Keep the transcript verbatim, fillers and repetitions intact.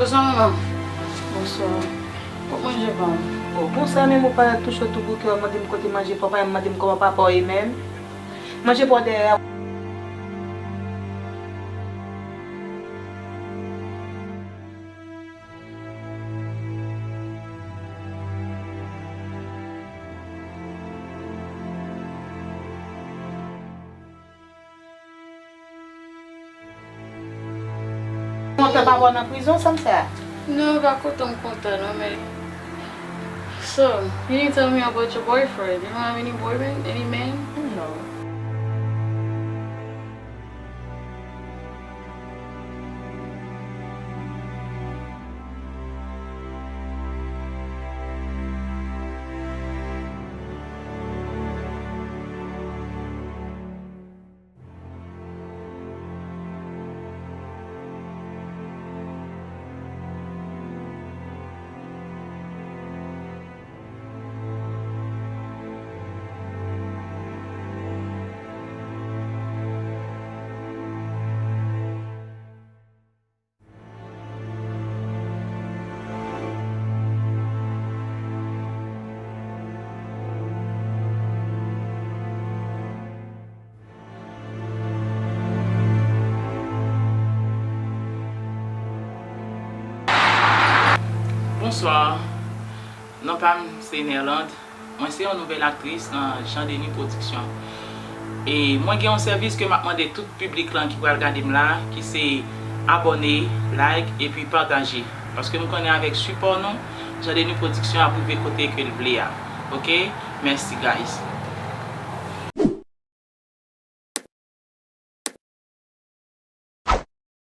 Bonswa manman. Bonswa. Kot manje pa m? Oh, konsa menm ou parèt touche tou bouke, w ap mande m kote manje pa w, pa menm mande m kòman papa w ye menm. Manje pa w dèyè a. Kontan papa w nan prizon, sa m fè a? Non, pa kontan m kontan non, men. So, you didn't tell me about your boyfriend. You don't have any boyfriend, any man? No. Bonswa. Non pa m se Nerlande. Mwen se yon nouvèl aktris nan Jean Denis Production. E mwen gen yon sèvis ke m ap mande tout piblik lan ki pral gade m la, ki se abòne, like, epi pataje. Paske m konnen avèk sipò nou, Jean Denis Production ap rive kote ke l vle a. Oke? Mèsi, guys.